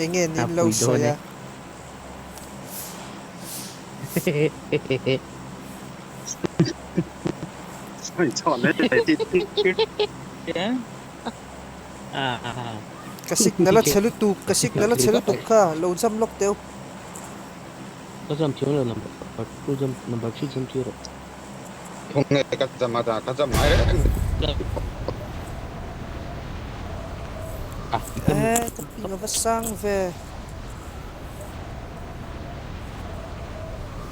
Enge A nin lo pui sawi dawn e. a? Ka signal a chhe lutuk, ka signal a chhe lutuk kha, lo jump lawk teu. Ka jump thiam lo number two jump number three jump tir rawh. Khawnge ka jump a ka jump ngai reng. Eh ka ping ava sang ve.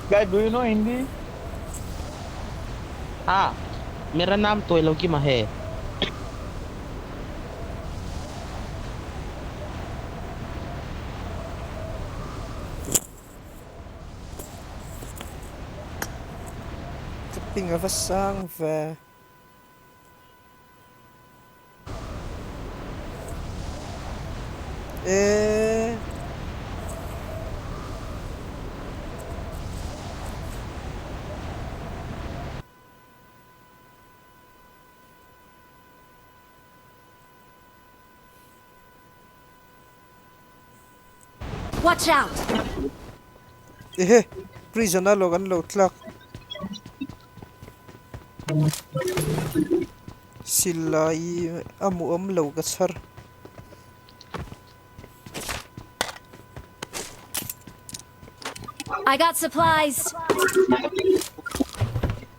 Guys, do you know Hindi? Ha, mera naam toy lo ki ma he. Ka ping ava sang ve. Eh. Watch out! Ehe, prison a lo kan lo tlak. Silai a mu awm lo ka chhar. I got supplies.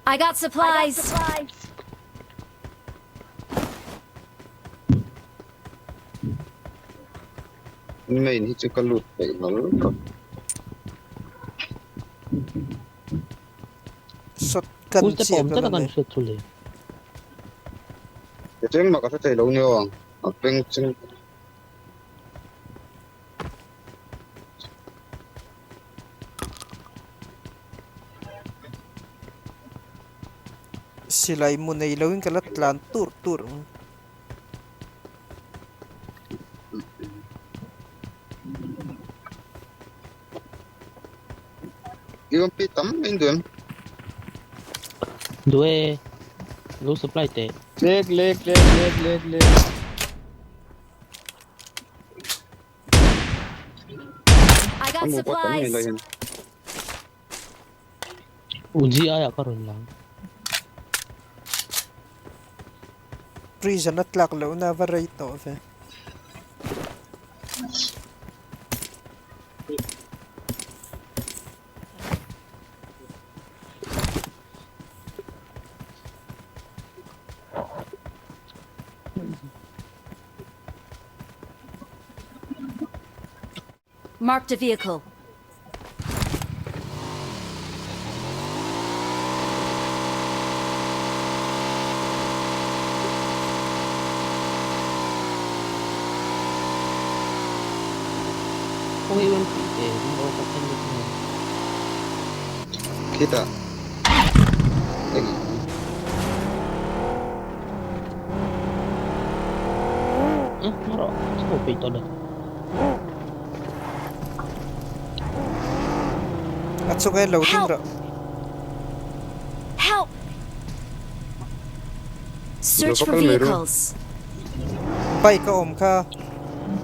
I got supplies. Main hi chu ka lut peih hlawl lo. Shotgun Pu step chiah awm ka tak la a kan nei. hriat chu le. Cheng mah ka hre thei lo nia aw. A beng cheng. Silai mu nei loin ka la tlan tur tur ang. UMP tam in duh em? Duh e. Lo supply teh. Lek lek lek lek lek lek. I got A mu pawh tam supplies. mai lai hian. Uzi aiah ka rawn lang. Prison a tlak lohna a va rei tawh ve. Marked a vehicle. Khawngaih UMP te min lo kan en lut mai. Khitah eng Hm hma rawh chho peih tawh lo. A chunga lo ding Help! rawh. Help! Search Lo for va kal mai ru. vehicles. Bike a awm kha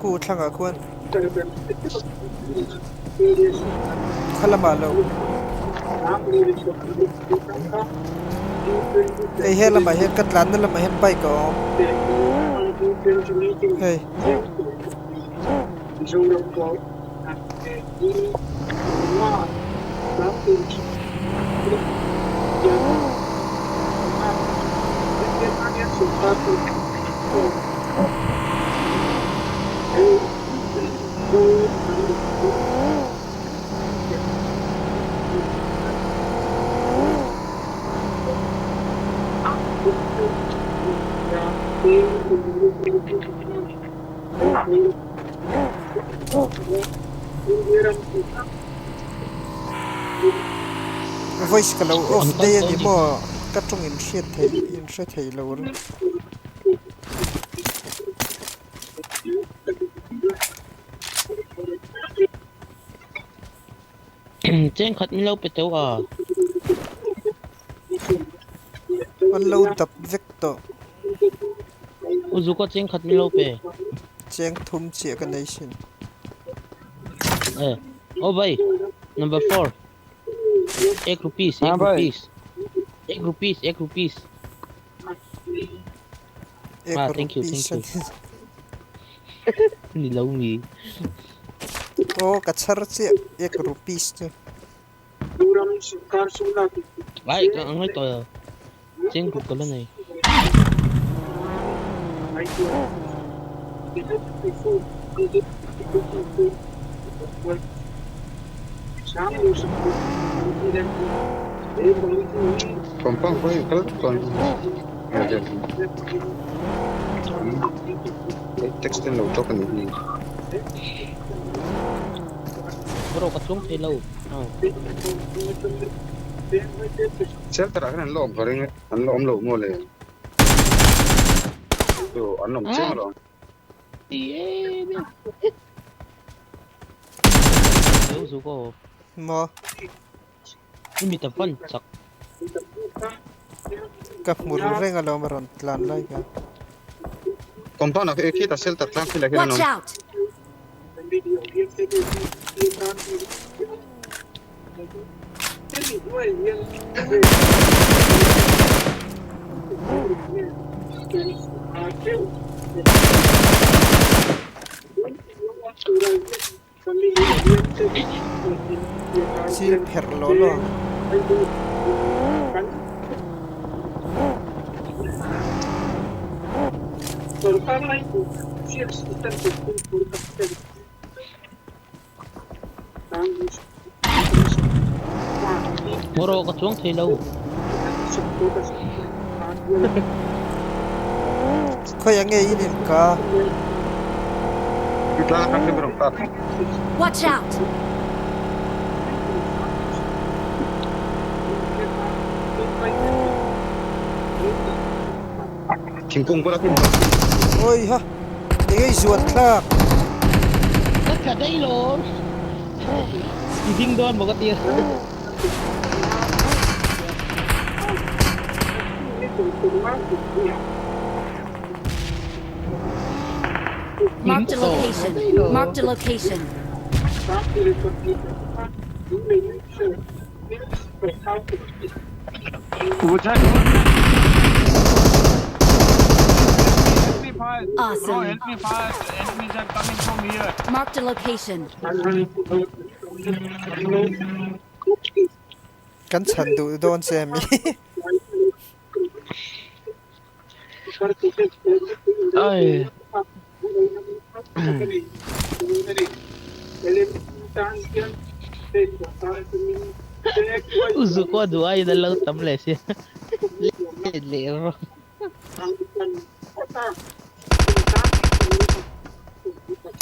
ku thlangah khuan kha lamah lo. Hei he lamah hian ka tlanna lamah hian bike a awm. Hei. Voice ka lo off An kal daih a tawh ni a ni. maw? Ka tawng in hriat theih in hre thei lo ru. Cheng khat min lo pe teuh a. An lo dap vek tawh. U Zuka cheng khat min lo pe. Cheng thum chiah ka nei sin. Eh, oh bhai, number 4. Ek rupees, हाँ ek भाई। rupees. Ek rupees, ek rupees. Ek Ah, thank you, rupees thank you. Ni lo mi. Aw ka chhar chiah ek rupees chu. Ai, ka angai tawh cheng ruk ka la nei. Compound pawh hi kal chuan text in lo drop a nih hi. Bro, ka chuang thei lo. Shelter ah hian an la awm ka ring e, an la awm lo maw le. Chu an awm chiang alawm. Maw? I mit a van chak. Ka hmu ru reng alawm a rawn tlan lai kha. Compound ah khita shelter tlang khi lah hian an Watch awm. out! Chil pherh law law ang. Moro ka chuang thei lo. Khawi ang nge in in ka? Tlang atang hian rawn kap. Watch out! Thingkung bulah khi Oi ha! Enge i zuan thlak? Ka tla daih lo. I ding dawn maw ka ti a. Marked a location. Marked a location. Awesome. Marked a location. Kan chhan duh dawn che mi. Ai. U zu kua duh aiin a lo tam leh sia. Let leh rawh.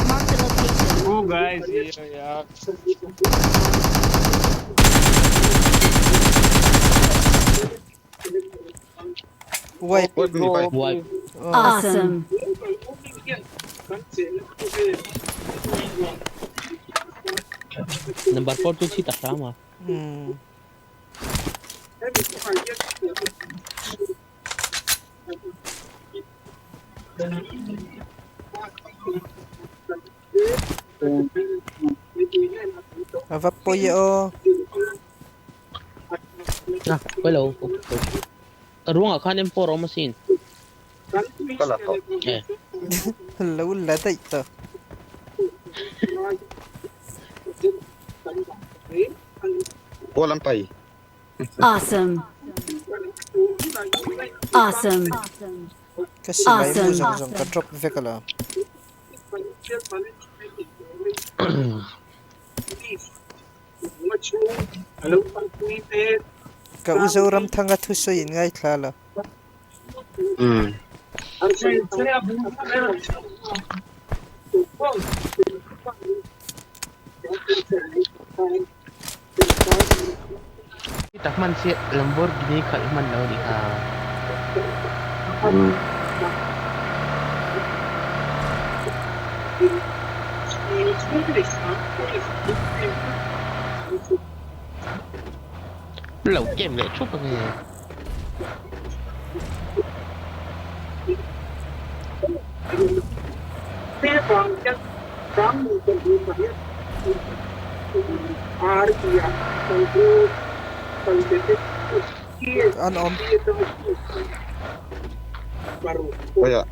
Marked a location. Wipe. Wipe ni pai. Wipe. Awesome. Number 4 chu chhi tak hram a. Hmm. A va pawi e aw. Ah, hello. Ka ruangah khan M4 a awm asin. Ka la tawh. Eh. Lo la daih tawh. Pawl an pai. Awesome. Awesome. Ka silai mu Awesome. zawng zawng ka drop vek a lo. Ka u Zoramthanga thusawi in ngaithla lo. Umm. Ta hman chiah Lamborghini khalh hman lo ni kha. Lo game leh thup ange. An awm. Kaya.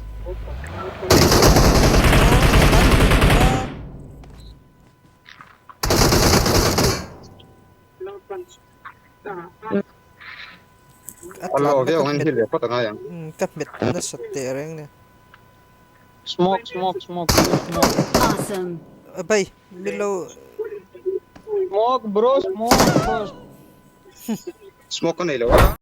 Alo, cái ông anh thì có tầng hai à? Ka hmet nasat teh reng nen. Smoke, smoke, smoke, smoke. Awesome. Bay, below. Smoke, bro, smoke first. Smoke này là